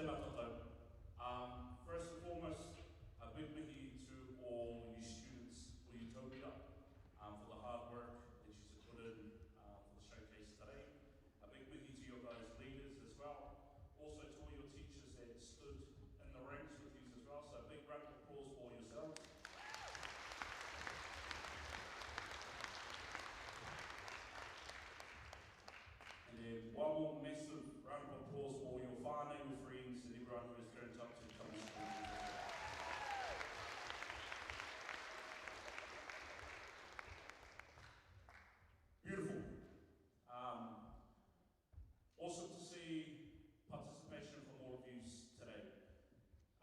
Tēnā tātou. Um, first and foremost, a big mihi to all you students, all you tauira, um, for the hard work that you've put in uh, for the showcase today. A big mihi to your guys' leaders as well. Also to all your teachers that stood in the ranks with you as well. So a big round of applause for yourselves. And then one more massive round of applause for your whānau, your friends, and everyone who has turned up to come and support you. Beautiful. Um, awesome to see participation from all of you today.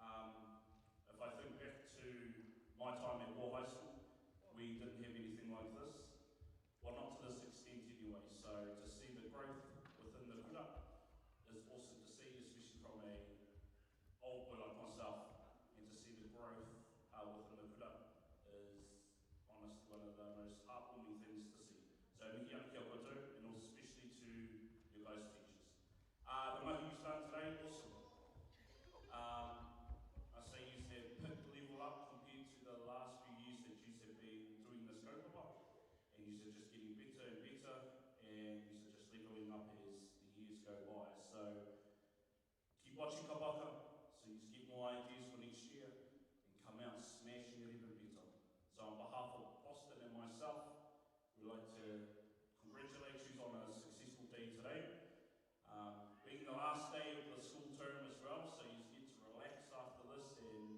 Um, if I think back to my time at War High School, we didn't have anything like this. Well, not to this extent anyway. So to see the growth within the kura is awesome to see, especially from a old boy like myself, and to see the growth uh, within the kura is honestly one of the most heartwarming things to see. So mihi ana kia koutou, and also especially to your guys' teachers. Uh, the mahi you've done today, awesome. Um, I say you have picked level up compared to the last few years that you have been doing this kaupapa. And you are just getting better and better, and you are just leveling up as the years go by. So keep watching Kabaka, so you get more ideas for next year, and come out smashing it even better. So on behalf of Austin and myself, we'd like to congratulate you on a successful day today. Um, being the last day of the school term as well, so you get to relax after this and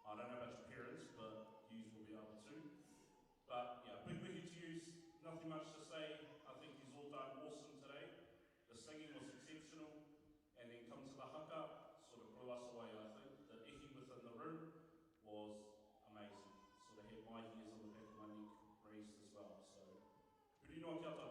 I don't know about your parents, but you will be able to. But yeah, big mihi to you, nothing much to say. I think he's all done awesome today. The singing was exceptional. And then come to the haka, sort of blew us away, I think. The ihi within the room was amazing. Sort of had my ears on the back of my neck raised as well. So, huri noa kia tātou.